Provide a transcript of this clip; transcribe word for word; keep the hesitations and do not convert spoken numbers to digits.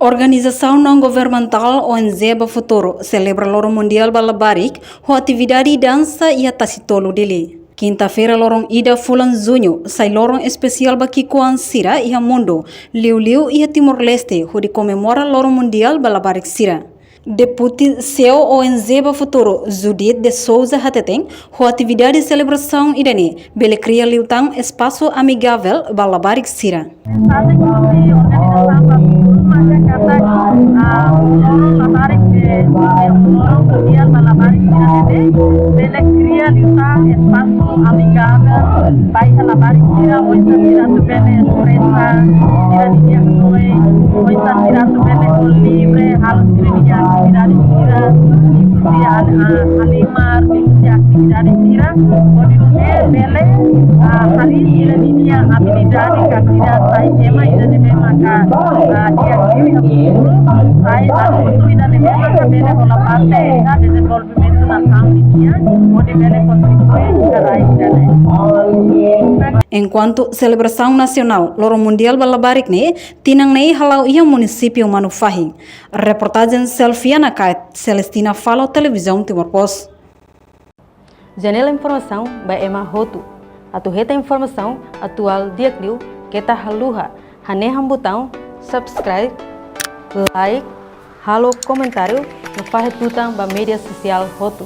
Organizasaun naun-governamentál O N G ba Futuru selebra Loron Mundiál ba Labarik ho atividade dansa iha Tasitolu, Dili. Kinta-feira, loron ida fulan Juñu, sai loron espesiál ba ki'ikoan sira iha mundu, liuliu iha Timor-Leste, hodi komemora Loron Mundiál ba Labarik sira. Deputi CEO O N G ba Futuru, Judith de Souza hateten, ho atividade selebrasaun ida-ne'e bele kria liután espasu amigavel ba labarik sira. Mensajen husi organizasaun ba Futuru maka katak, ah, loron labarik ne'e, loron mundiál ba labarik sira ne'e bele kria liután espasu amigavel ba iha labarik sira, oinsá sira atu bele espresa sira-nia hanoin, oinsá sira atu bele ho livre halo sira-nia atividade sira, inkluzive, ah, ah, halimar, inkluzive atividade sira, hodi nune'e bele, ah, harii sira-nia abilidade ka sira sai ema ida ne'ebé maka, ah, di'ak liu iha futuru, sai atu ida ne'ebé maka bele hola parte iha dezenvolvimentu nasaun nian, hodi bele kontribui iha rai ida-ne'e. Enkuantu selebrasaun nasionál Loron Mundiál ba Labarik ne'e, tinan ne'e hala'o iha munisípiu Manufahi. Reportajen Selviana Kait, Celestina Falo, Televizaun Timor Post. Janela informasaun ba ema hotu. Atu hetan informasaun atuál di'ak liu, keta haluha hanehan butaun subscribe, like, halo komentáriu no fahe tutan ba média sosiál hotu.